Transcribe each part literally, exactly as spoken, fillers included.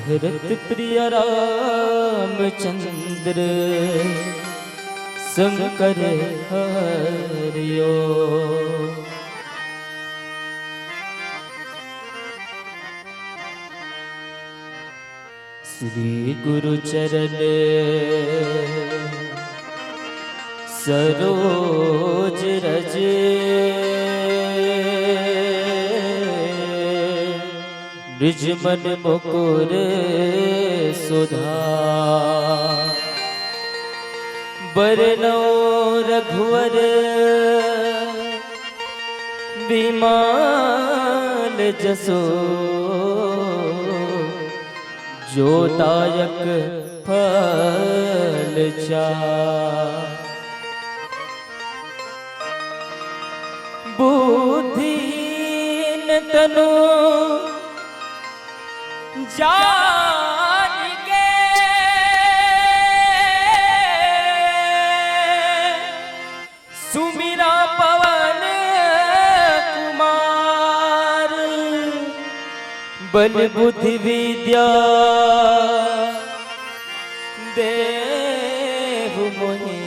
भरत प्रिय रामचंद्र शंकर हरिओ। श्री गुरु चरण सरोज रज निज मन मुकुर सुधार। बरनउँ रघुवर बिमल जसु जो दायक फल चार। बुद्धिहीन तनु जानिके सुमिरा पवन कुमार। बल बुद्धि विद्या देहु मोहि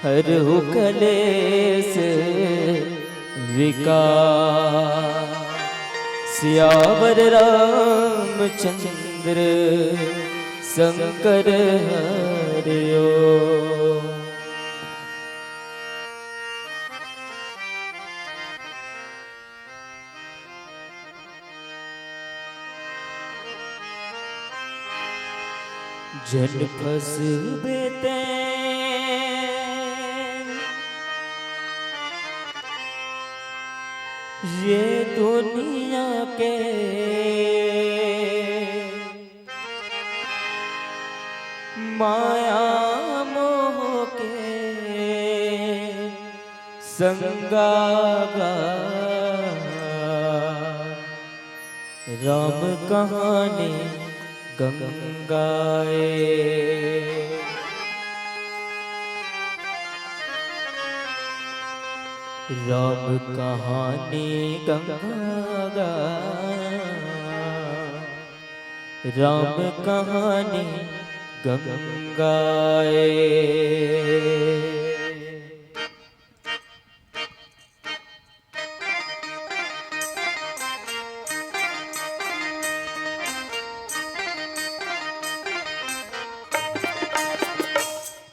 हरहु कलेस विकार। सियावर रामचंद्र शंकर हरिओ। जन फसबे ते ये दुनिया के माया मोह के संगागा। राम कहानी गंगाए। राम कहानी गंगा गा, राम कहानी गंगा ए।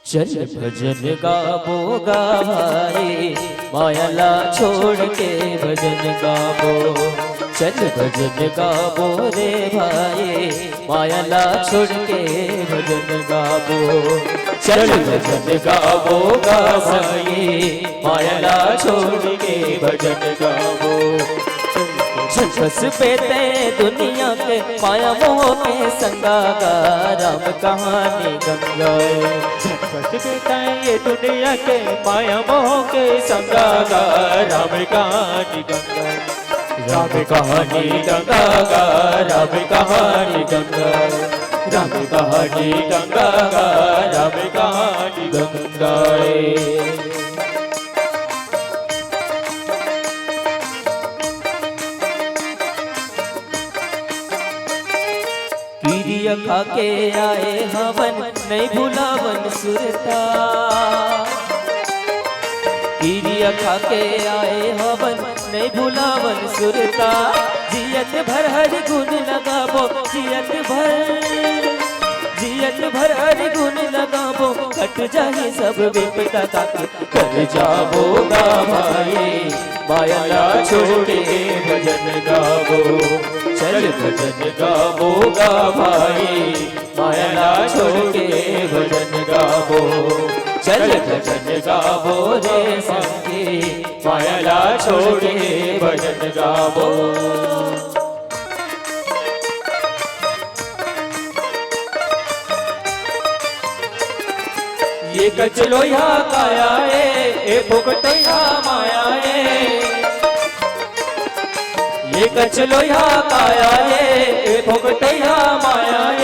चल भजन गाबो गा भाई, माया ला छोड़ के भजन गाबो। चल भजन गाबो रे भाई, माया ला छोड़ के भजन गाबो। चल भजन गाबो गा भाई, माया ला छोड़ के भजन गाबो। झकस पे ते दुनिया के माया मोह के संगा गा, राम कहानी गंगा ए। झकस पे ते ये दुनिया के माया मोह के संगा गा, राम कहानी गंगा ए। राम कहानी गंगा गा, राम कहानी गंगा ए। राम कहानी गंगा गा, राम कहानी गंगा ए। किरिया खा के आए हवन, नहीं भुलावन सुरता। किरिया खा के आए हवन, नहीं भुलावन सुरता। जियत भर हरि गुण लगाबो, जियत भर, जियत भर हरि गुण लगाबो, कट जाही सब विपदा ताके। कर जाबो गा भाई, माया ला छोड़ के भजन गाबो। चल भजन गाबो गा भाई, माया ला छोड़ के भजन गाबो। चल भजन गाबो रे संगी, माया ला छोड़ के भजन गाबो। ये कचलोया काया ए, ए फोकटया माया ए। ये कचलोया काया ए, ए फोकटया माया ए।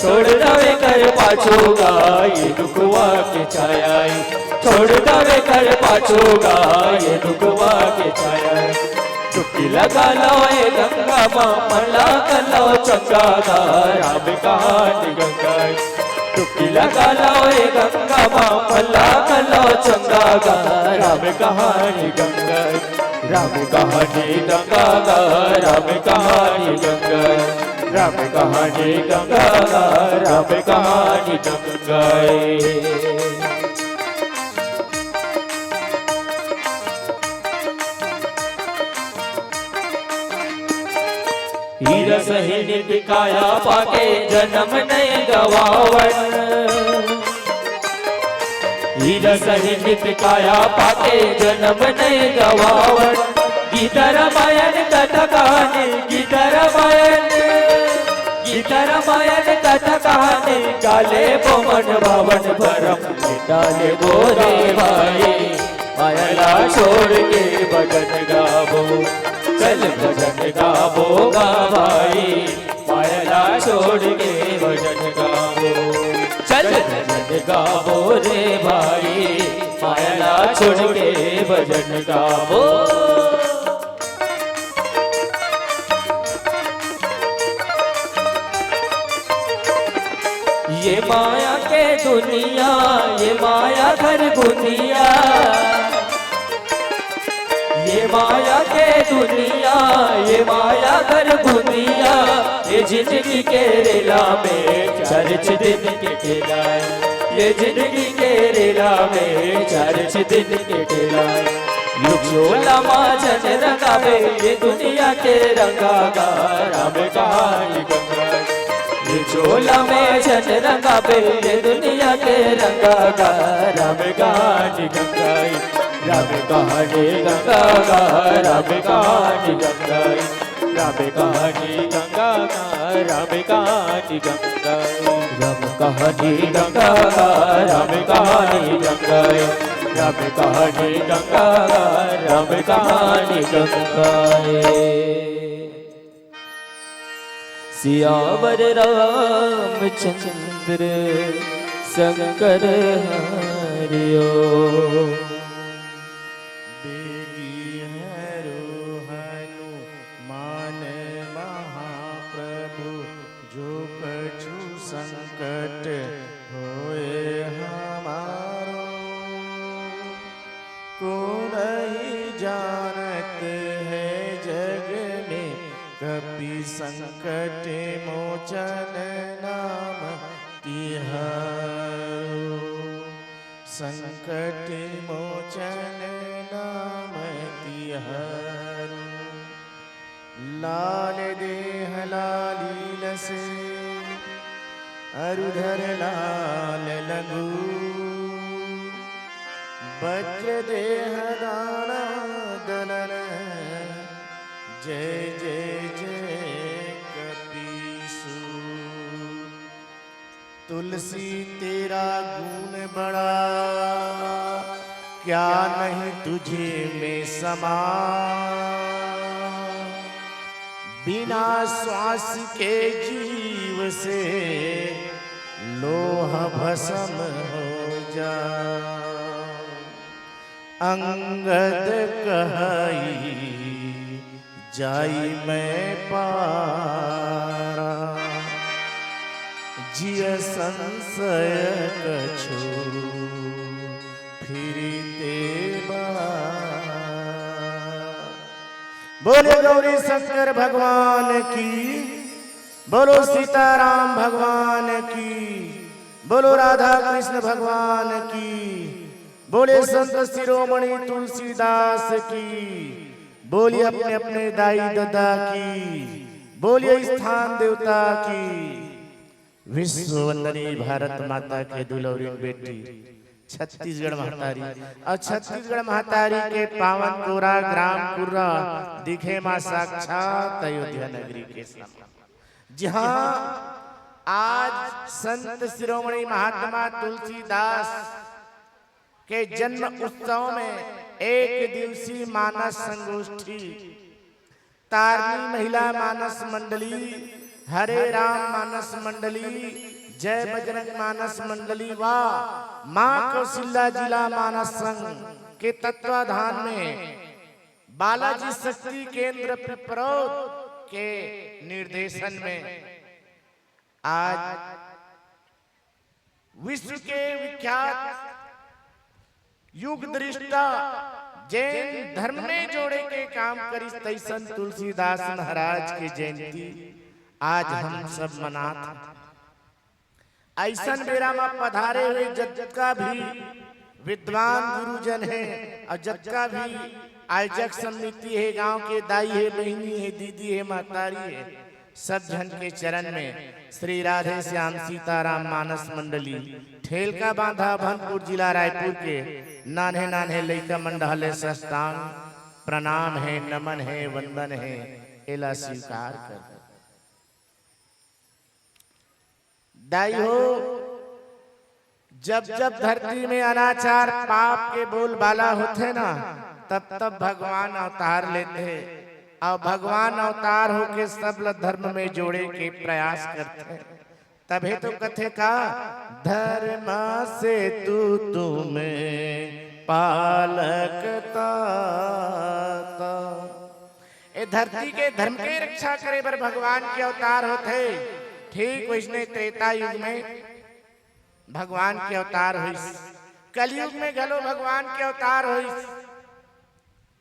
छोड़ दवे कर पाछू गा, ये दुखवा के छाया ए। छोड़ दवे कर पाछू गा, ये दुखवा के छाया ए। डुबकी लगा लो ए गंगा मा, मन ला कर लो चंगा गा, राम कहानी गंगा ए। डुबकी लगा लो ए गंगा मा, मन ला कर लो चंगा गा, राम कहानी गंगा ए। राम कहानी गंगा गा, राम कहानी गंगा ए। राम कहानी गंगा गा, राम कहानी गंगा ए। हीरा सही नित काया पाके जनम नहीं गवावन। हीरा सही नित काया पाके जनम नहीं गवावन। गीता रामायण कथा कहानी, गीता रामायण, गीता रामायण कथा कहानी, गाले बो मन भावन भरम डाले बो रे भाई। माया ला छोड़ के भजन गाबो, चल भजन गाबो गा भाई। माया ला छोड़ के भजन गाबो, चल भजन गाबो रे भाई। माया ला छोड़ के भजन गाबो। ये माया के दुनिया, ये माया घर गुनिया, ये माया के दुनिया, ये माया घर गुनिया, ये जिंदगी के रेला में चर्च दिन के खेला है। ये जिंदगी के रेला में चर्च दिन के खेला है। लुक झोला मा झन रंगाबे, ये दुनिया के रंगा गा, राम कहानी गंगा। ये झोला में झन रंगाबे, ये दुनिया के रंगा गा, राम कहानी गंगा। राम कहानी गंगा गा, राम कहानी गंगा। राम कहानी गंगा गा, राम कहानी गंगा। राम कहानी गंगा गा, राम कहानी गंगा। राम कहानी गंगा गा, राम कहानी गंगा। सियावर रामचंद्र शंकर हरिओ। संकट मोचन नाम तिहारो, संकट मोचन नाम तिहारो। लाल देह लाली लसे, अरु धर लाल लंगू। वज्र देह दाना दलन, जय जय जय कपीसू। तुलसी तेरा गुण बड़ा, क्या नहीं तुझे में समा। बिना श्वास के जीव से लोह भस्म हो जा। अंगद कहई जाई मैं पारा, जिय संशय कछु फिरते बा। बोले गौरी शंकर भगवान की, बोलो सीताराम भगवान की, बोलो राधा कृष्ण भगवान की, बोले संत शिरोमणि तुलसीदास की, बोलिए अपने अपने दाई ददा की, बोलिए स्थान देवता की। विश्व वंदनी भारत माता के दुलौरिन बेटी छत्तीसगढ़ महतारी, अउ छत्तीसगढ़ महतारी के पावन कोरा ग्राम कुर्रा दिखे मा साक्षात अयोध्या नगरी के समान। जहाँ आज संत शिरोमणि महात्मा तुलसीदास के जन्म उत्सव में एक दिवसीय मानस संगोष्ठी, तारनी महिला मानस मंडली, हरे राम मानस मंडली, जय बजरंग मानस मंडली व माँ कौशल्या जिला मानस संघ के तत्वाधान में बालाजी शक्ति केंद्र पिपरौद के निर्देशन में आज विश्व के विख्यात युग दृष्टा जैन धर्म में जोड़े के काम करिस तैसन तुलसीदास महाराज के जयंती आज हम सब मनात हन। ऐसन बेरा म पधारे हुए जतका भी विद्वान गुरुजन हे अउ जतका भी आयोजक समिति हे, गांव के दाई हे, बहिनी हे, दीदी हे, महतारी हे, सब झन के चरण में श्री राधे श्याम सीताराम मानस मंडली ठेलका बांधा भनपुर जिला रायपुर के नान्हे नान्हे लइका मन डहर ले साष्टांग प्रणाम हे, नमन हे, वंदन हे, एला स्वीकार कर। दाई हो, जब जब धरती में अनाचार पाप के बोलबाला होथे ना, तब तब भगवान अवतार लेथे अउ भगवान अवतार होके सब ल धर्म में जोड़े के प्रयास करथे। तभे तो कथे का, धर्म सेतु तुम पालक ताता। ए धरती के धर्म के रक्षा करे बर भगवान के अवतार होथे। ठीक वैसने त्रेता युग में भगवान के अवतार होइस, कलयुग में घलो भगवान के अवतार होइस।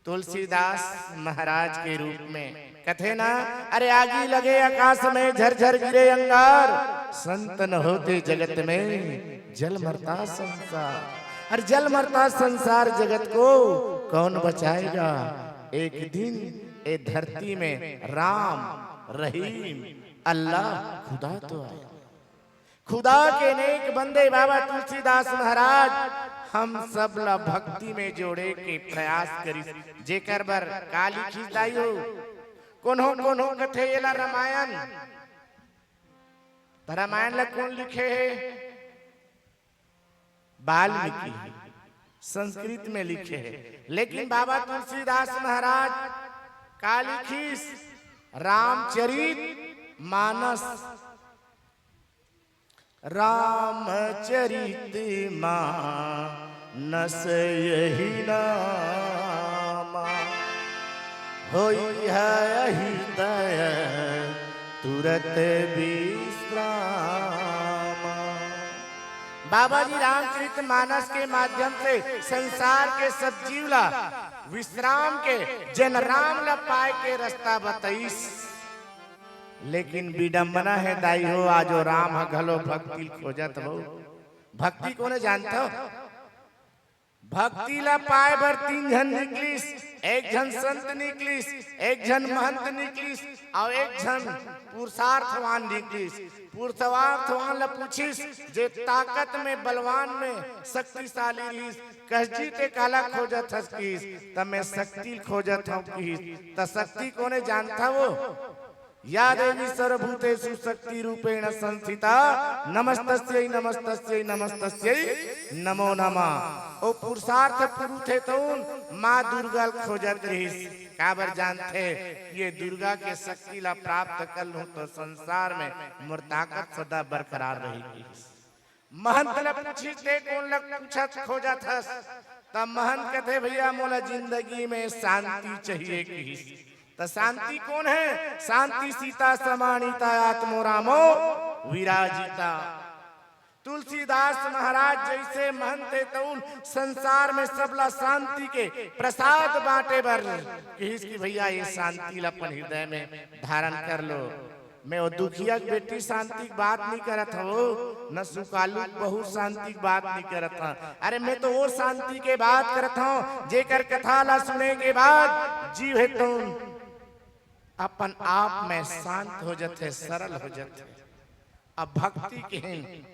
तुलसीदास महाराज के रूप में कथे ना, अरे आगी लगे आकाश में, झरझर गिरे अंगार, संत न होते जगत में, जल मरता संसार। अरे जल मरता संसार, जगत को कौन बचाएगा? एक दिन ए धरती में राम, रहीम, अल्लाह, खुदा तो आया। खुदा के नेक बंदे बाबा तुलसीदास महाराज हम सब ला भक्ति में जोड़े के प्रयास करिस, जेकर बर का लिखिस दाई हो? कोनो कोनो कथे एला रामायण। त रामायण ला कोन लिखे हे? वाल्मीकि। संस्कृत में लिखे हे, लेकिन बाबा तुलसीदास महाराज का लिखिस? रामचरित मानस। रामचरित मानस यही नामा, होई है अहितय तुरत विश्रामा। बाबा जी रामचरित मानस के माध्यम से संसार के सब जीव ला विश्राम के, जन राम ला पाए के रास्ता बताइस। लेकिन विडंबना हे दाई हो, आज वो राम ह घलो भक्ति ल खोजत हो। भक्ति कोने जानत हो? भक्ति ला पाए बर तीन झन निकलिस, एक झन संत निकलिस, एक झन महंत निकलिस, अउ एक झन पुरुषार्थवान निकलिस। पुरुषार्थवान ला पूछिस, जे ताकत में, बलवान में शक्तिशाली रहिस, कस जी ते काला खोजत हस किहिस, त मैं शक्ति ल खोजत हंव किहिस। त शक्ति कोने जानत हो? या देवी सर्वभूतेषु शक्ति रूपेण संस्थिता, नमस्तस्यै, नमस्तस्यै, नमस्तस्यै, नमो नमः। ओ पुरुषार्थ पुरुष हे तउन माँ दुर्गा ल खोजत रहिस। काबर जानथे? ये दुर्गा के शक्ति ला प्राप्त कर लूं तो संसार में मोर ताकत सदा बरकरार रही। महंत ल पूछिस, "ते कोन ल पूछत खोजत हस?" त महंत कथे, "भैया, मोला जिंदगी में शांति चाहिए," किहिस। त शांति कोन हे? शांति सीता समानीता आत्मो रामो विराजिता। तुलसीदास महाराज जइसे महंत हे तउन संसार में सबला शांति के प्रसाद बांटे बर किहिस कि भैया, ये शांति ल अपन हृदय में धारण कर लो। मैं वो दुखिया के बेटी शांति के बात नहीं करत हंव, न सुकालू के बहू शांति के बात नहीं करत हंव। अरे, मैं तो वो शांति के बात करत हंव, जेकर कथा ला सुने के बाद जीव हे तउन अपन आप में शांत हो जथे, सरल हो जथे। अब भक्ति किहिन,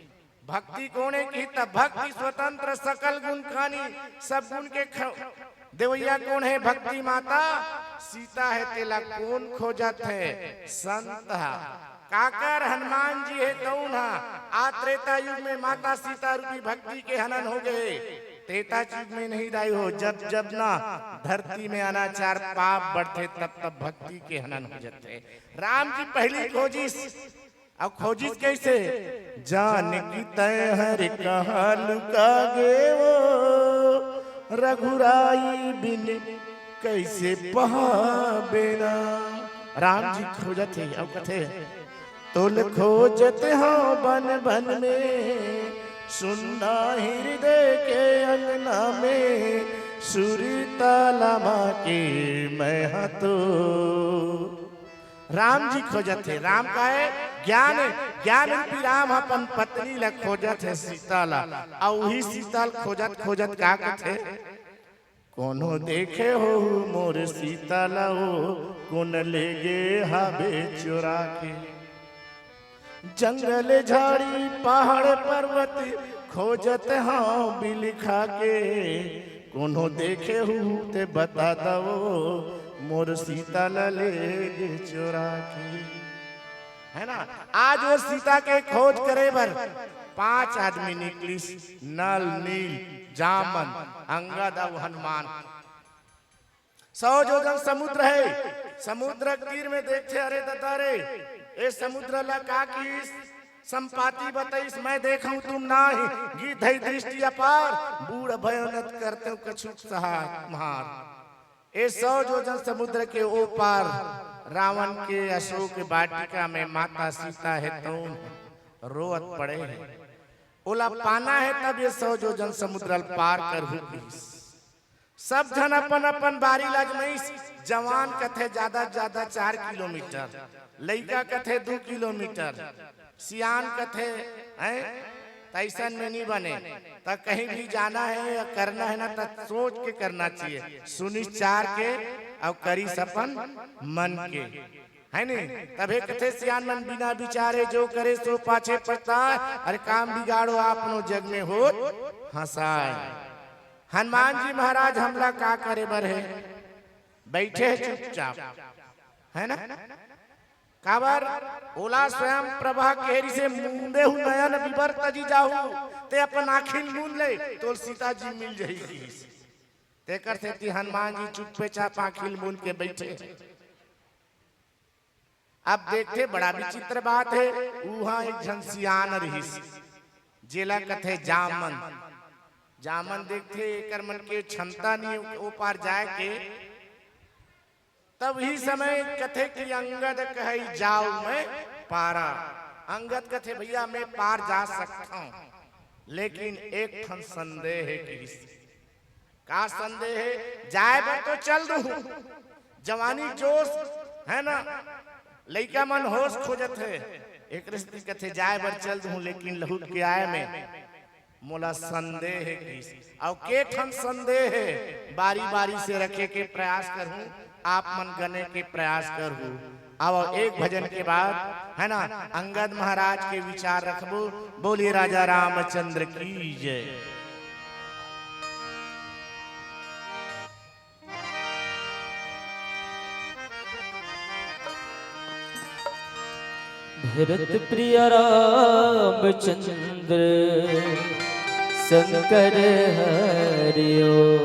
भक्ति कोने किहिस? त भक्ति स्वतंत्र सकल गुण खानी, सब गुण के ख-, देवैया कोन हे? भक्ति माता सीता हे, तेला कोन खोजत हे? संत ह। काकर? हनुमान जी हे तउन ह। आ त्रेता युग में माता सीता रूपी भक्ति के हनन हो गए। त्रेता युग में नहीं दाई हो, जब जब ना धरती में अनाचार पाप बढ़थे, तब तब भक्ति के हनन हो जाथे। राम जी पहली खोजिस, अउ खोजिस कइसे? जानकी तैं हर कहाँ लुका गे वो, रघुराई बिन कइसे पहाबे ना। राम जी खोजत हे, अउ कथे, तोल खोजत हंव बन बन में, सुन्ना हृदय के अंगना में, सुरता लमा के मैं हा तो। राम जी खोजत हे, राम का हे? ज्ञान, ज्ञान रूपी राम अपन पत्नी ला खोजत हे, सीता ला। अउ उही सीता ल खोजत खोजत का कथे? कोनो देखे हो मोर सीता ला हो, कोन ले गे हाबे चोरा के। जंगल झाड़ी पहाड़ पर्वत खोजत हंव बिलखा के, कोनो देखे हो ते बता दवो, मोर सीता ला ले गे चोरा के। है ना? आज वो सीता के खोज करे बर पांच आदमी निकलिस, नल, नील, जामन, अंगद अउ हनुमान। सौ जोजन समुद्र हे, समुद्र के तीर में देखथे, अरे ददा रे, ए समुद्र ला का किहिस? संपाति बताइस, मैं देखहूं तुम नाही, गिद्धई दृष्टि अपार, बूढ़ भयो नत करतेंव कछुक सहार। ए सौ जोजन समुद्र के ओ पार रावण के अशोक वाटिका में माता सीता हे तउन रोवत पड़े हे। ओला पाना हे तब ये सौ जोजन समुद्र ल पार करहूं किहिस। सब झन अपन अपन बारी ल आजमाइस। जवान कथे ज्यादा से ज्यादा चार किलोमीटर, लइका कथे दू किलोमीटर, सियान कथे, हैं, त अइसन में नहीं बने। त कहीं भी जाना हे या करना हे ना, त सोच के करना चाहिए, सुनिस चार के अउ करिस अपन मन के, है नी? तभे कथे सियान मन, बिना विचारे जो करे सो पाछे पछताय, अरे काम बिगाड़ो आपनो जग में होत हंसाय। हनुमान जी महाराज हमला का करे बर हे? बइठे हे चुपचाप, है ना? काबर? ओला स्वयं प्रभा कहे रिहिसे, "मुंदेहु नयन विवर तजि जाहु, ते अपन आँखी ल मूंद ले, तोला सीता जी मिल जही," किहिस। तेकर सेती हनुमान जी चुप्पे चाप आँखी ल मूंद के बइठे। अब देखथे, बड़ा विचित्र बात हे, उहाँ एक झन सियान रिहिस, जेला कथे जामन। जामन देखथे, एकर मन के क्षमता नहीं ओ पार जाए के। तब ही समय कथे कि अंगद कहई जाव मैं पारा। अंगद कथे, "भैया, मैं पार जा सकथंव, लेकिन एक ठन संदेह हे," किहिस। "का संदेह हे?" "जाए बर तो चल दूहूं, जवानी जोश हे ना, लइका मन होश खोजत हे, एकरे सेती कथे, "जाए बर चल दूं, लेकिन लहुट के आए में मोला संदेह हे," कहिस। अउ के ठन संदेह हे, बारी-बारी से रखे के प्रयास करहूं, आप मन गने के प्रयास करहू। अब एक भजन के बाद, है ना, अंगद महाराज के विचार रखबो। बोलिए राजा रामचंद्र की जय। भरत प्रिय रामचंद्र शंकर हरिओ।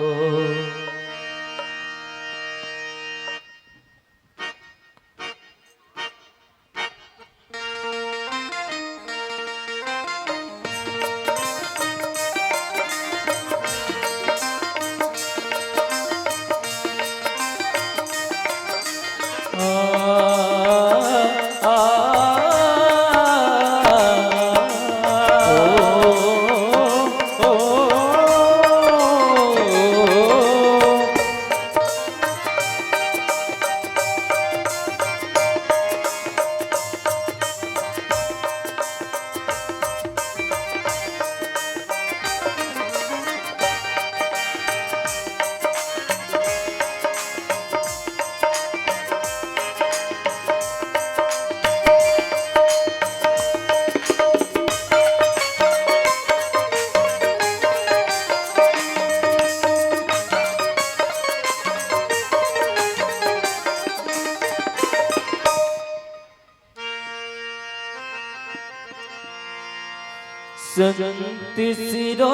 संत शिरोमणि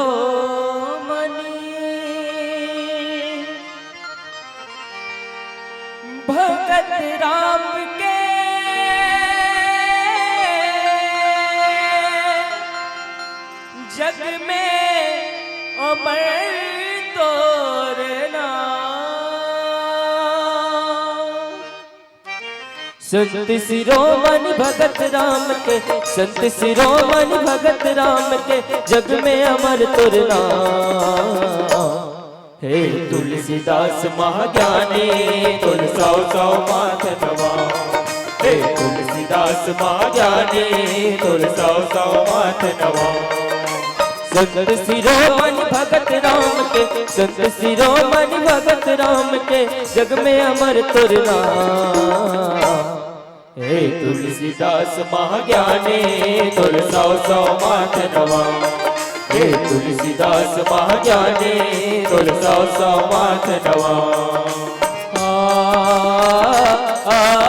भगत राम के, जग में अमर तोर नाम। संत शिरोमणि भगत राम के, संत शिरोमणि भगत राम के, जग में अमर तोर नाम। हे तुलसीदास महाज्ञानी, तोर सौ सौ माथ नवा। हे तुलसीदास महाज्ञानी, तोर सौ सौ माथ नवा। संत शिरोमणि भगत राम के, संत शिरोमणि भगत राम के, जग में अमर तोर नाम। हे तुलसीदास महाज्ञानी, तोर सौ सौ माथ नवा। हे तुलसीदास महाज्ञानी, तोर सौ सौ माथ नवा। आ, आ,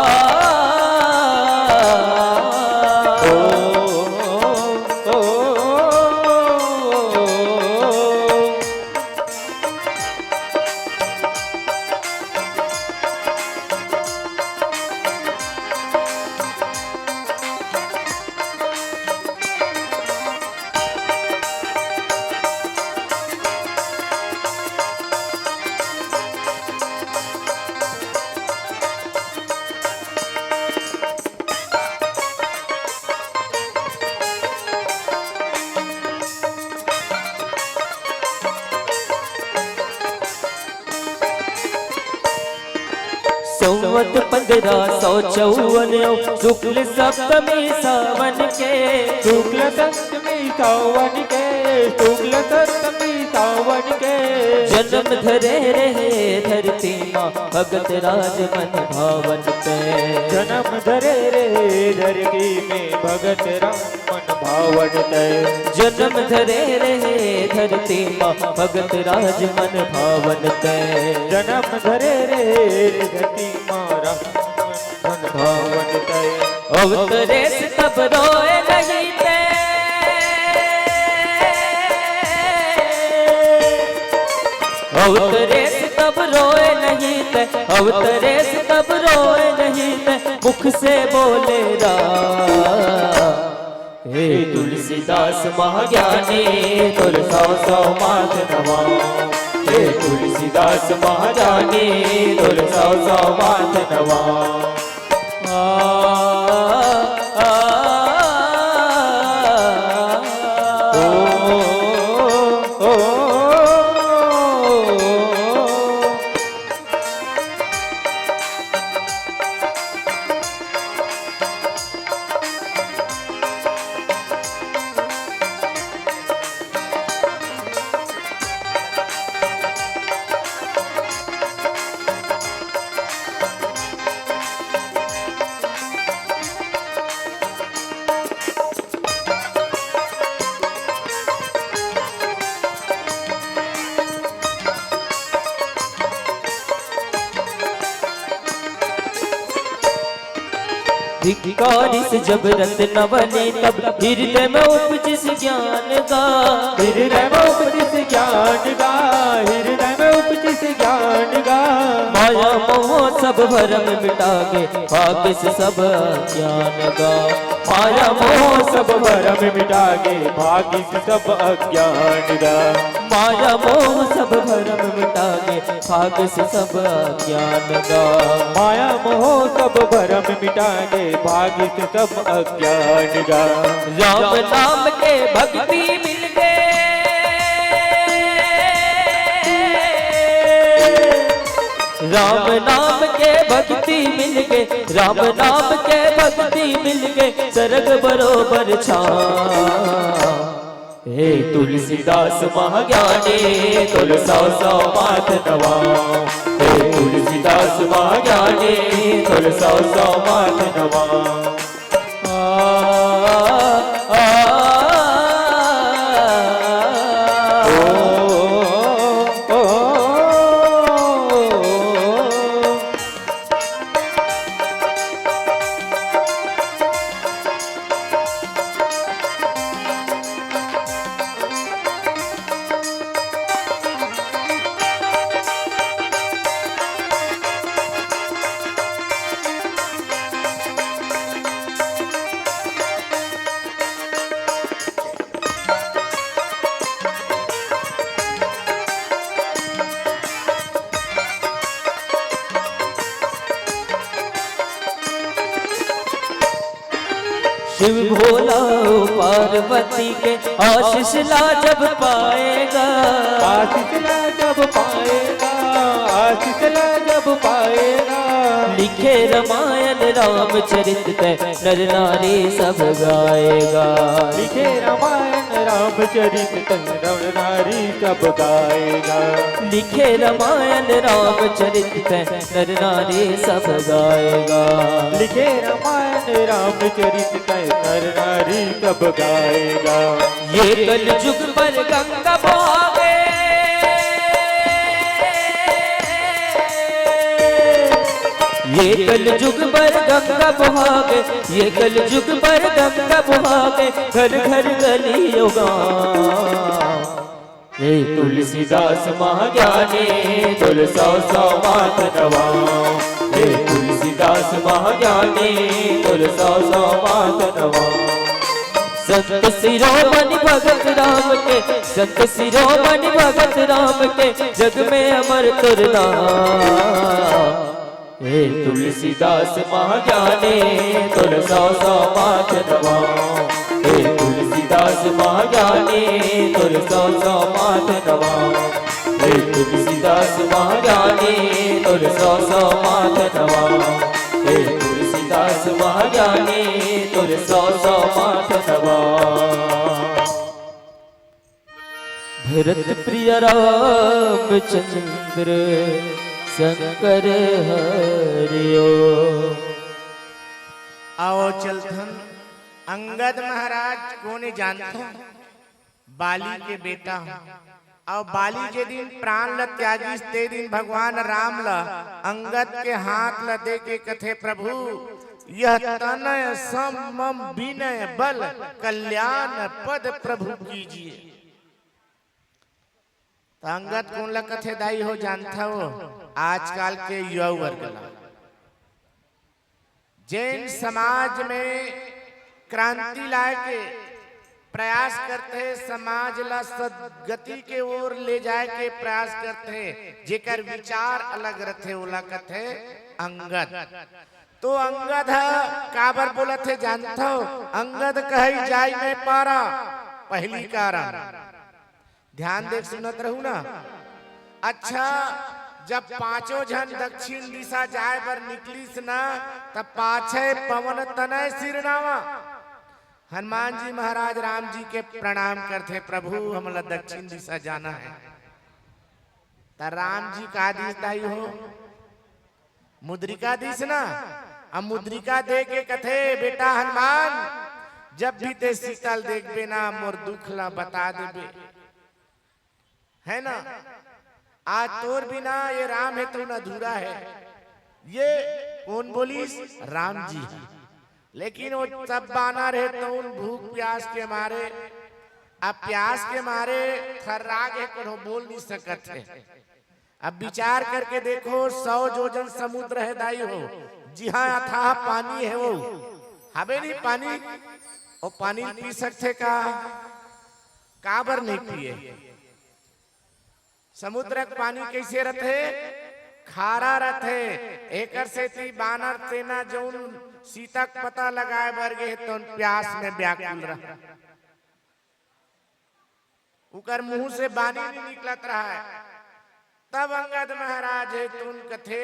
ओ, ओ, ओ, ओ। संवत पंद्रह सौ चौवन, शुक्ल सप्तमी सावन के। शुक्ल सप्तमी सावन के, शुक्ल सप्तमी सावन के। जन्म धरे रहे धरती माँ, भगत राज मन भावन ते। जन्म धरे रहे धरती में, भगत राम मन भावन ते। जन्म धरे रहे धरती माँ, भगत राज मन भावन ते। जन्म धरे रहे धरती माँ, राम मन भावन ते। अवतरेस तब रोए नहीं ते। अवतरेस तब रोए नहीं ते, अवतरेस तब रोए नहीं ते, मुख से बोले राम। हे तुलसीदास महाज्ञानी, तोर सौ सौ माथ नवा। हे तुलसीदास महाज्ञानी, तोर सौ सौ माथ नवा। आ, आ, आ, ओ, ओ, ओ, ओ। धिक्कारिस जब रत्नवली तब, हृदय में उपजिस ज्ञान गा। हृदय में उपजिस ज्ञान गा, हृदय में उपजिस ज्ञान गा। माया मोह सब भरम मिटा गे, भागिस सब अज्ञान गा। माया मोह सब भरम मिटा गे, भागिस सब अज्ञान गा। माया मोह सब भरम मिटा गे, भागिस सब अज्ञान गा। माया मोह सब भरम मिटा गे, भागिस सब अज्ञान गा। राम नाम के भक्ति मिल गे, राम नाम के भक्ति मिल गे, राम नाम के भक्ति मिल गे, सरग बरोबर छा। हे तुलसीदास महाज्ञानी, तुलसा सौ माथ नवा। हे तुलसीदास महाज्ञानी, तुलसा सौ माथ नवा। आ, आ, आ, ओ, ओ, ओ। शिव भोला पार्वती के आशीष ला जब पाएगा। आशीष ला जब पाएगा, आशीष ला जब पाएगा। लिखे रामायण रामचरित तैं नर नारी सब गाएगा। लिखे रामायण रामचरित तैं नर नारी सब गाएगा। लिखे रामायण रामचरित तैं नर नारी सब गाएगा। लिखे रामायण रामचरित तैं नर नारी सब गाएगा। ये कलयुग पर गंगा बहा गे, ये कलयुग पर गंगा बहा गे, ये कलयुग पर गंगा बहा गे, घर घर गली गाँव। हे तुलसीदास महाज्ञानी, तुलसा सौ माथ नवा। हे तुलसीदास महाज्ञानी, तुलसा सौ माथ नवा। संत शिरोमणि भगत राम के, संत शिरोमणि भगत राम के, जग में अमर तोर नाम। हे तुलसीदास महाज्ञानी, तुलसा सौ माथ नवा। हे तुलसीदास महाज्ञानी, तुलसा सौ माथ नवा। हे तुलसीदास महाज्ञानी, तुलसा सौ माथ नवा। हे तुलसीदास महाज्ञानी, तुलसा सौ माथ नवा। भरत प्रिय रामचंद्र शंकर हरिओ। आओ चलथन, अंगद महाराज कोने जानथो? बाली के बेटा हो। अउ बाली जे दिन प्राण ल त्यागिस, ते दिन भगवान राम ल अंगद के हाथ ल दे के कथे, "प्रभु, यह तनय सम मम विनय बल, कल्याण पद प्रभु कीजिए।" त अंगद कोन ल कथे दाई हो जानथव? आजकल के युवा वर्ग ल। जेन समाज में क्रांति लाए के प्रयास करथे, समाज ला सदगति के ओर ले जाए के प्रयास करथे, जेकर विचार अलग रथे, ओला कथे अंगद। तो अंगद ह काबर बोलत हे जानथव? अंगद कहई जाई मैं पारा, पहली कारण। ध्यान दे सुनत रहू ना। अच्छा, जब पांचों झन दक्षिण दिशा जाए बर निकलिस ना, तब पाछे पवन तनय सिरनावा। हनुमान जी महाराज राम जी के प्रणाम करथे, "प्रभु, हमला दक्षिण दिशा जाना है।" त राम जी का दिस दाई हो? मुद्रिका दिस ना, अब मुद्रिका दे के कथे, "बेटा हनुमान, जब भी ते सीता ल देखबे ना, मोर दुख ला बता देबे, है ना? आज तोर बिना ये राम हे तो अधूरा है।" ये कोन बोलिस? राम जी। लेकिन वो सब बानर हे तउन भूख प्यास के मारे, अब प्यास के मारे थर्रा गे, कोनो बोल नहीं सकत हे। अब विचार करके देखो, सौ जोजन समुद्र हे दाई हो, जिहाँ अथाह पानी हे वो, हबे नहीं पानी, वो पानी पी सकथे का? काबर नहीं पिए? समुद्र के पानी कैसे रथे? खारा रथे। एकर सेती बानर सेना जउन सीता के पता लगाए बर गे हे, तउन प्यास में व्याकुल रह, उकर मुंह से बानी नहीं निकलत रहा है। तब अंगद महाराज हे तउन कथे,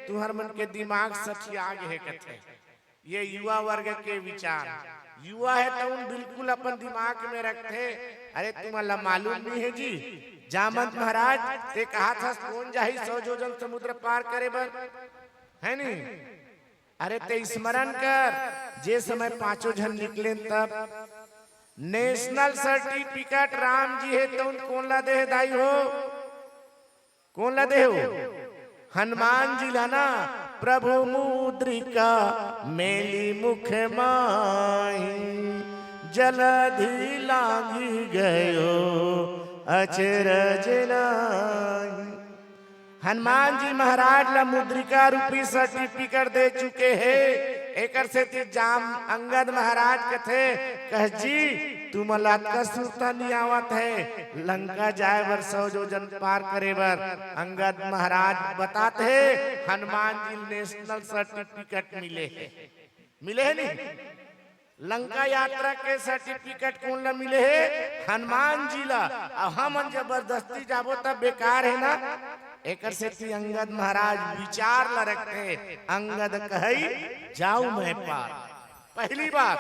तुहर मन के दिमाग सठिया गे हे कथे। ये युवा वर्ग के विचार। युवा हे तउन बिल्कुल अपन दिमाग में रखथे। अरे तुमन ला मालूम नहीं हे जी, जामवंत महाराज, ते कहा था कौन जाही सौ जोजन समुद्र पार करे बर, है नहीं? अरे ते स्मरण कर, जे समय पांचों झन निकलेन तब नेशनल सर्टिफिकेट राम जी हे तउन कोन ला दे हे दाई हो? कोन ला दे हो? हनुमान जी ला ना। प्रभु मुद्रिका मेली मुख माही, जलधि लांघि गयो अचरज नाही। हनुमान जी महाराज ला मुद्रिका रूपी सर्टिफिकेट दे चुके हे। एकर सेती जाम अंगद महाराज कथे, कह जी, तुमन ला अतका सुरता नहीं आवत हे लंका जाए बर, सौ जोजन पार करे बर। अंगद महाराज बतात हे, हनुमान जी नेशनल सर्टिफिकेट मिले हे, मिले हे नहीं? लंका यात्रा के सर्टिफिकेट कोन ला मिले हे? हनुमान जी ला। अब हमन जबरदस्ती जाबो तब बेकार हे ना। एकर सेती अंगद महाराज विचार ला रखथे, अंगद कहई जाऊ मैं पार। पहली बात।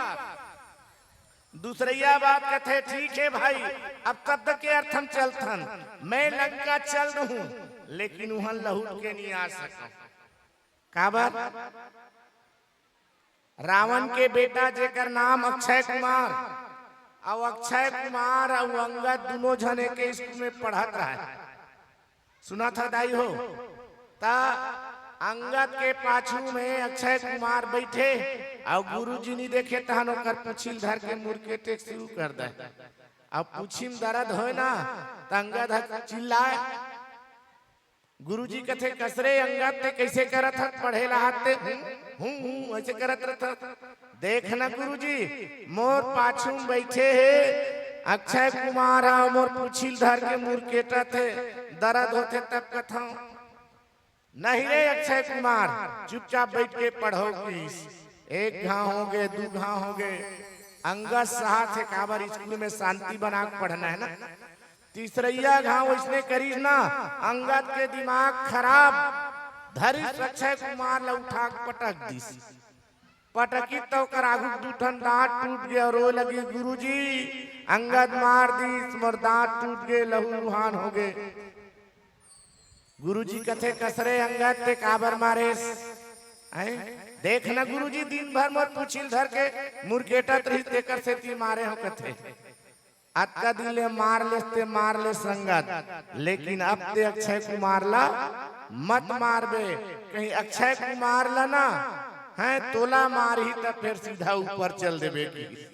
दूसरैया बात कथे, ठीक हे भाई, अब तब तक के अर्थ हम चलथन, मैं लंका चल दूहूं, लेकिन उहन लहुट के नहीं आ सकूं। काबर? रावण के बेटा जेकर नाम अक्षय कुमार, अउ अक्षय कुमार अउ अंगद दुनों झन एके स्कूल में पढ़त रहय। सुनत हा दाई हो? त अंगद के पाछू में अक्षय कुमार बइठे अउ गुरुजी नी देखे तहन ओकर पूछी ल धर के मुरकेटे शुरू कर दे। अब पूछी म दरद होय ना त अंगद ह चिल्लाय, गुरुजी कथे, "कस रे अंगद, ते कइसे करत हस? पढ़े ला हाथ ते हूं, हूं, हूं, अइसे करत रहत हस। देख ना गुरुजी, मोर पाछू म बइठे हे अक्षय कुमार ह, मोर पूछी ल धर के मुरकेटत हे, दरद होथे तब कथंव।" "नहीं रे अक्षय कुमार, चुपचाप बइठ के पढ़ो," किहिस। एक घांव होगे, दू घांव होगे, अंगद सहत हे, काबर स्कूल में शांति बना के पढ़ना हे ना। तीसरइया घांव अइसने करिस ना, अंगद के दिमाग खराब, धरिस अक्षय कुमार ला उठा के पटक दिस। पटकिस त ओकर आगू के दू ठन दांत टूट गे अउ रोय लगिस, "गुरुजी, अंगद मार दिस, मोर दांत टूट गे, लहू लुहान होगे।" गुरुजी कथे, "कस रे अंगद, ते काबर मारेस? हैं? देख ना गुरुजी, दिन भर मोर पूछी ल धर के मुरकेटत रहिस, तेकर सेती मारे हंव," कथे। "अतका दिन ले मार लेस ते मार लेस अंगद, लेकिन अब ते अक्षय कुमार ला मत मारबे, कहीं अक्षय कुमार ला ना, हैं, तोला मारही त फेर सीधा ऊपर चल देबे," किहिस।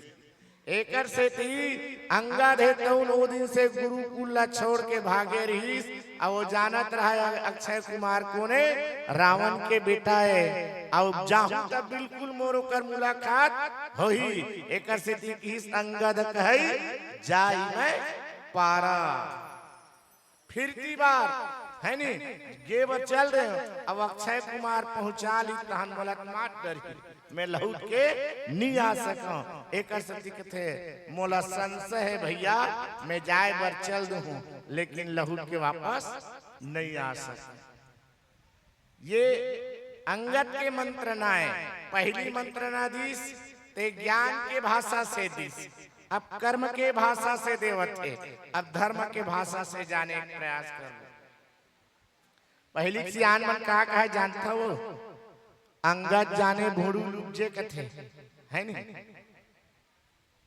एकर सेती अंगद हे तउन ओ दिन से गुरुकुल ला छोड़ के भागे रहिस, अउ वो जानत रहय अक्षय कुमार कोन हे, रावण के बेटा हे, अउ जाहूं त बिल्कुल मोर ओकर मुलाकात होही। एकर सेती किहिस अंगद कहई जाई मैं पारा। फिरती बार, है नी, गे बर चल दे, अब अक्षय कुमार पहुंचा लिस तहन मोला मार डरही, मैं लहुट के नी आ सकंव। एकर सेती कथे, "मोला संशय हे भइया, मैं जाए बर चल दूहूं, लेकिन लहुट के वापस नी आ सकंव।" ये अंगद के मंत्रणा हे। पहली मंत्रणा दिस, ते ज्ञान के भाषा से दिस, अब कर्म के भाषा से देवत हे, अब धर्म के भाषा से जाने के प्रयास कर। पहली के सियान मन का कहे जानथव? अंगद जाने भोड़ू लुब्जे कथे, है नी?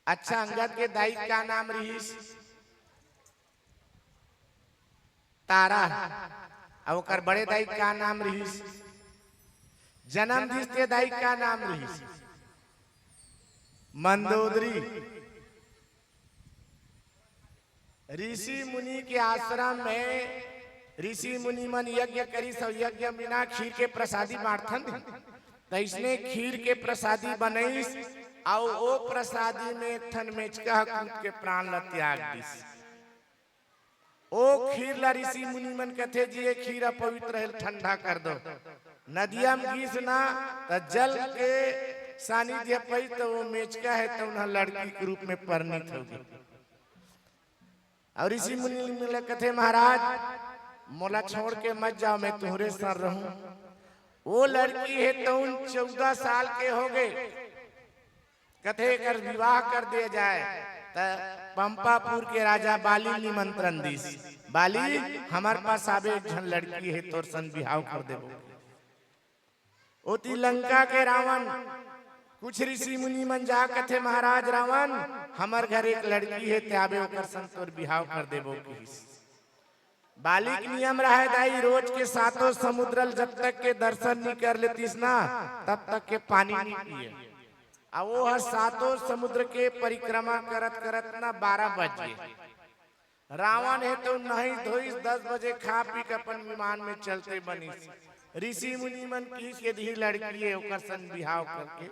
अच्छा, अंगद के दाई का नाम रहिस? तारा। अउ ओकर बड़े दाई का नाम रहिस? जनम दिस ते दाई का नाम रहिस? मंदोदरी। ऋषि मुनि के आश्रम में ऋषि मुनि मन यज्ञ करिस अउ यज्ञ बिना खीर के प्रसादी बांटथन। तइसने खीर के प्रसादी बनइस अउ ओ प्रसादी में एक ठन मेचका ह कूद के प्राण ल त्याग दिस। ओ खीर ला ऋषि मुनि मन कथे जी, ये खीर अपवित्र हे, ठंडा कर दो। नदिया में गिस ना, त जल के सानिध्य पइस, त वो मेचका हे, त उन्हा लड़की के रूप में परिणित हो गे। अउ ऋषि मुनि मन ला कथे, महाराज, मोला छोड़ के मत जाओ, मैं तुहरे संग रहूं। वो लड़की हे, त उन चौदह साल के हो गे। कथे एकर विवाह कर दिया जाए, त पंपापुर के राजा बाली निमंत्रण दिस, बाली, हमर पास आबे, एक झन लड़की हे, तोर संग बिहाव कर देबो। ओती लंका के रावण, कुछ ऋषि मुनि मन जा कथे, महाराज रावण, हमर घर एक लड़की हे, ते आबे, ओकर संग तोर बिहाव कर देबो, किहिस। बाली के नियम रहय दाई, रोज के सातों समुद्र ल जब तक के दर्शन नी कर लेतिस ना, तब तक के पानी नी पिए। अउ वो ह सातों समुद्र के परिक्रमा करत करत ना बारह बज गे। रावण हे तो नहाइस धोइस, दस बजे खा पी के अपन विमान में चलते बनिस। ऋषि मुनि मन किहिस के दिही लड़की हे, ओकर संग बिहाव करके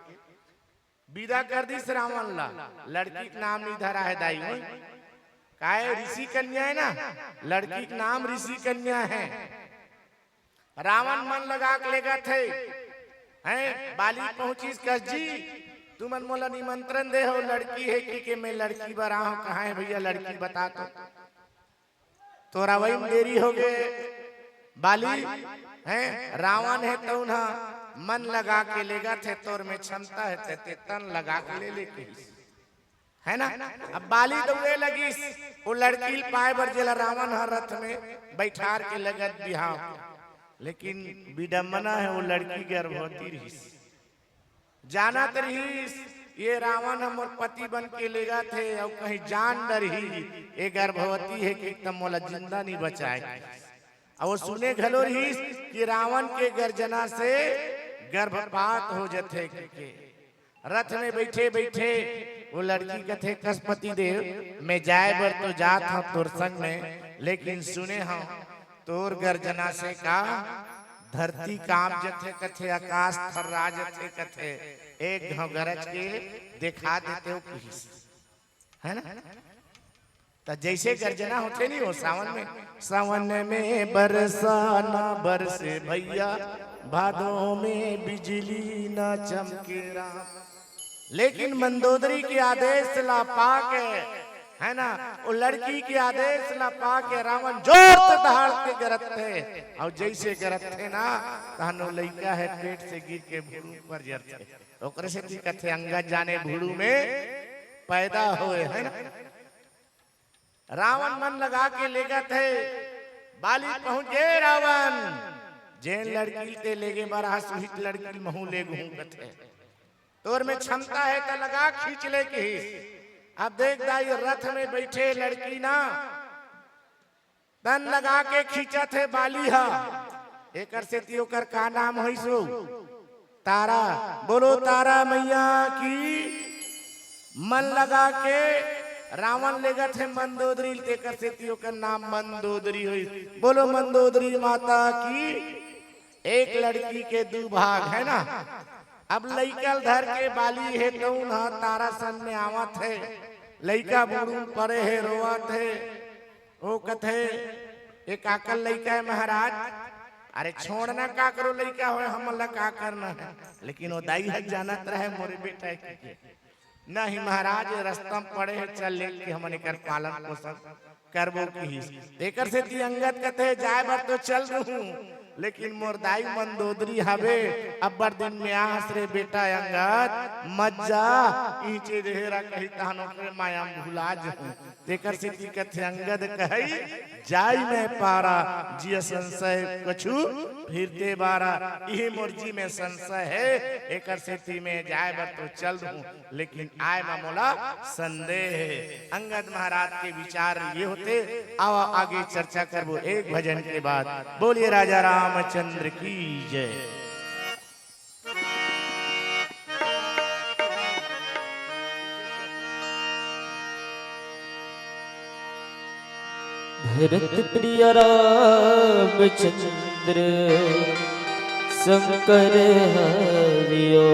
विदा कर दिस रावण ला। लड़की के नाम नी धरा हे दाई, ओए। काहे, ऋषि कन्या हे ना, लड़की के नाम ऋषि कन्या हे। रावण मन लगा के लेगत हे, हैं, बाली पहुंचिस, कस जी, तुमन मोला निमंत्रण दे हो, लड़की हे कि, के मैं लड़की बर आए हों, कहाँ हे भैया लड़की, बता तो। तोर अवई में देरी हो गे बाली, हैं, रावण हे तउन ह मन लगा के लेगत हे, तोर में क्षमता हे ते, ते तन लगा के ले ले किहिस, है ना? अब बाली दउड़े लगिस, वो लड़की ल पाए बर जेला रावण ह रथ में बैठार के लेगत बिहाव। लेकिन विडम्बना हे, वो लड़की गर्भवती रहिस। जानत रहिस, ये रावण ह मोर पति बन के लेगत हे, अउ कहीं जान डरही, ये गर्भवती हे कि एकदम मोला जिंदा नी बचाए। अउ वो सुने घलो रहिस कि रावण के गर्जना से गर्भपात हो जथे के। रथ में बैठे बैठे वो लड़की कथे, कस पति देव, मैं जाए बर तो जात हंव तोर संग में, लेकिन सुने हंव तोर गर्जना से का धरती कांप जथे कथे, आकाश थर्रा जथे कथे, एक घांव गरज के देखा देते हो किहिस, है ना? त जैसे गर्जना होथे नी वो सावन में, सावन में बरसा ना बरसे भैया, भादों में बिजली ना चमके राम। लेकिन मंदोदरी के आदेश ला पाके, है ना, वो लड़की के आदेश ला पाके रावण जोर से दहाड़ के गरजथे, अउ जैसे गरजथे ना, तहन वो लइका हे पेट से गिर के भुड़ू पर जरथे। ओकरे सेती कथे अंगद जाने भुड़ू में पैदा होए, है ना? रावण मन लगा के लेगत हे, बाली पहुंच गे रावण, जेन लड़की ते लेगे बर आस उहिच लड़की महूं लेगहूं कथे। तोर में क्षमता हे त लगा खींच ले किहिस। अब देख दाई रथ में बैठे लड़की ना तन लगा के खींचत हे बाली ह। एकर सेती ओकर का नाम होइस हो? तारा। बोलो तारा मैया की। मन लगा के रावण लेगत हे मंदोदरी ल, तेकर सेती ओकर नाम मंदोदरी होइस। बोलो मंदोदरी माता की। एक लड़की के दू भाग, है ना? अब लइका ल धर के बाली हे तउन ह तारा सन में आवत हे, लइका भुड़ू परे हे, रोवत हे। ओ कथे, "ए काकर लइका हे महाराज?" "अरे छोड़ ना, काकरो लइका होय, हमन ला का करना हे?" लेकिन ओ दाई ह जानत रहे मोरे बेटा हे कहिके। "नहीं महाराज, ए रस्ता म पड़े हे, चल लेके हमन एकर पालन पोषण करबो," किहिस। तेकर सेती अंगद कथे, "जाय बर तो चल दूहूं, लेकिन मोर दाई मंदोदरी हवे, अब्बड़ दिन में आहस रे बेटा अंगद, मत जा, इहिंचे रेहे रा कही तहन ओकरे माया म भुला जहूं।" तेकर सेती कथे अंगद कहई, "जाई मैं पारा, जिय संशय कछु फिरते बारा।" इही मोर जी में संशय हे, एकर सेती मैं जाय बर तो चल दूहूं, लेकिन आय म मोला संदेह हे। अंगद महाराज के विचार ये होथे। आवा आगे चर्चा करबो एक भजन के बाद। बोलिए राजा रामचंद्र की जय। भरत प्रिय रामचंद्र शंकर हरिओ।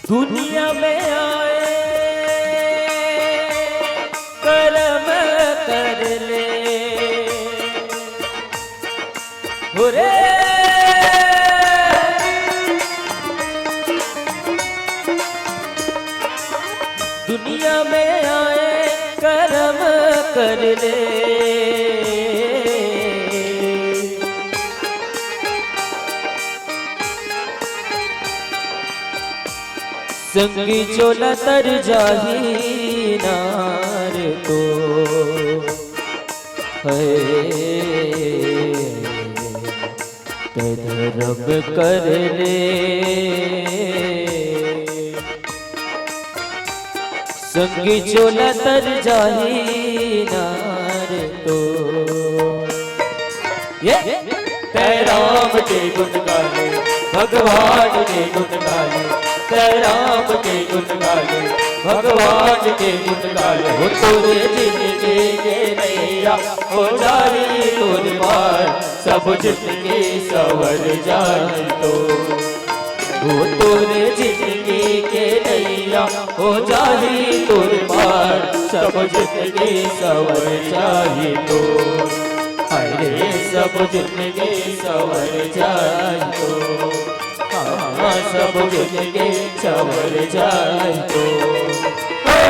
दुनिया में आए करम कर ले, हो रे। दुनिया में आए करम कर ले। संगी चोला तर जाही नार तो है, ते धरम कर ले। संगी चोला तर जाही नार तो। ये तै राम के गुण गाले, भगवान के गुण गाले, तै राम के गुण गाले, भगवान के गुण गाले। हो तोरे जिनगी के नैया हो जाही तोर पार, सब जिनगी सवर जाही तो। हो तोरे जिनगी के नैया हो जाही तोर पार, सब जिनगी सवर जाही तो। अरे सब जिनगी सवर जाही तो, हाँ, सब जिनगी सवर जाही तो। हे!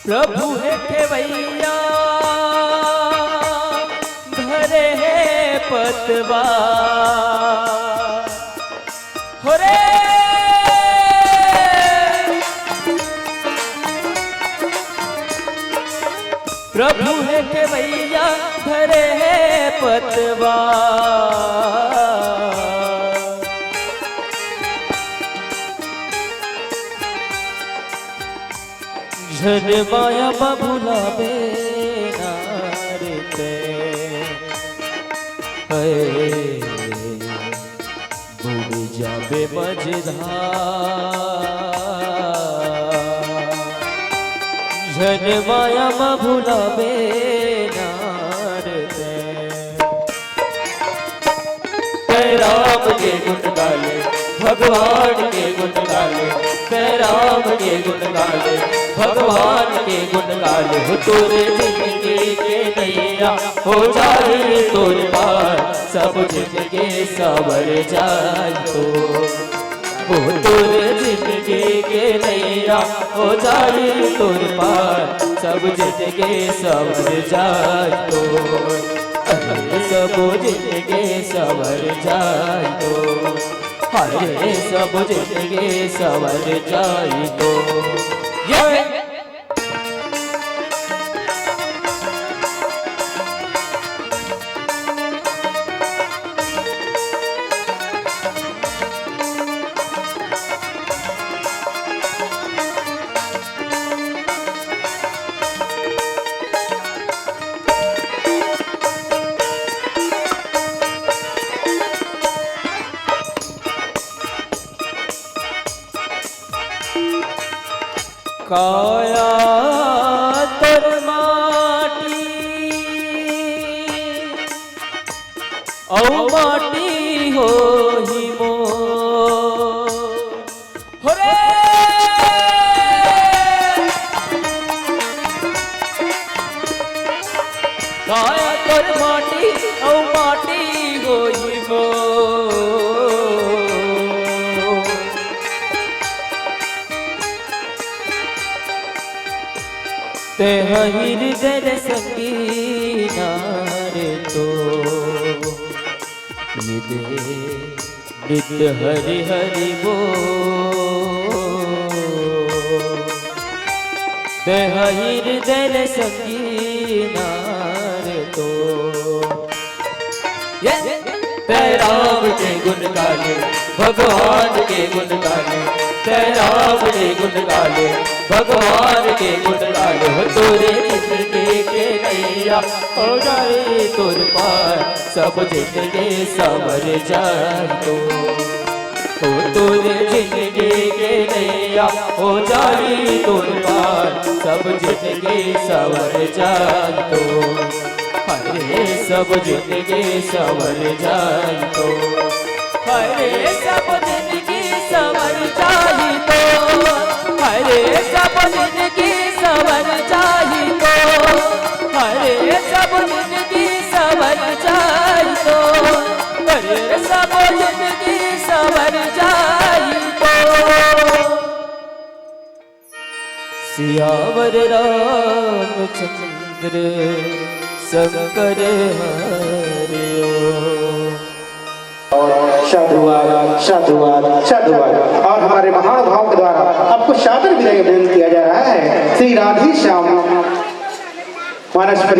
प्रभु हे खेवैया, धरे हे पतवा। हो रे, प्रभु हे खेवैया, धरे हे पतवा। झन माया म भुलाबे नार ते, हे बुड़ जाबे मझधार। झन माया म भुलाबे नार ते। तै राम के गुण गाले, भगवान के गुण गाले, तै राम के गुण गाले, भगवान के गुण गाले। हो तोरे जिनगी के नैया हो जाही तोर पार, सब जिनगी सवर जाही तो। हो तोर जिनगी के नैया हो जाही तोर पार, सब जिनगी सवर जाही तो। अरे सब जिनगी सवर जाही तो, अरे सब जिनगी सवर जाही तो। ये काया तोर माटी, अउ माटी होही मोर। हो रे! काया तोर माटी, अउ माटी होही मोर। तें हरिहर संगी नार तो, ये दे नित हरि हरि बोल। तें हरिहर संगी नार तो। ये तें राम के गुण गाले, भगवान के गुण गाले, तें राम के गुण गाले, भगवान के गुण गाले। हो तोरे जिंदगी के नैया हो जाए तोर पार, सब जिंदगी संवर जाए तो। हो तोरे जिंदगी के नैया हो जाए तोर पार, सब जिंदगी संवर जाए तो। हरे सब जिंदगी संवर जाए तो। हरे सब जिंदगी संवर जाए तो। हरे सब जिंदगी संवर जाए तो। हरे सब जिंदगी संवर जाए तो। हरे सब जिंदगी संवर जाए तो। सियावर रामचंद्र शंकर हरिओ। और साधुवाद, साधुवाद, साधुवाद। और हमारे महानुभाव के द्वारा आपको सादर विदाई भोजन किया जा रहा है। श्री राधे श्याम मानस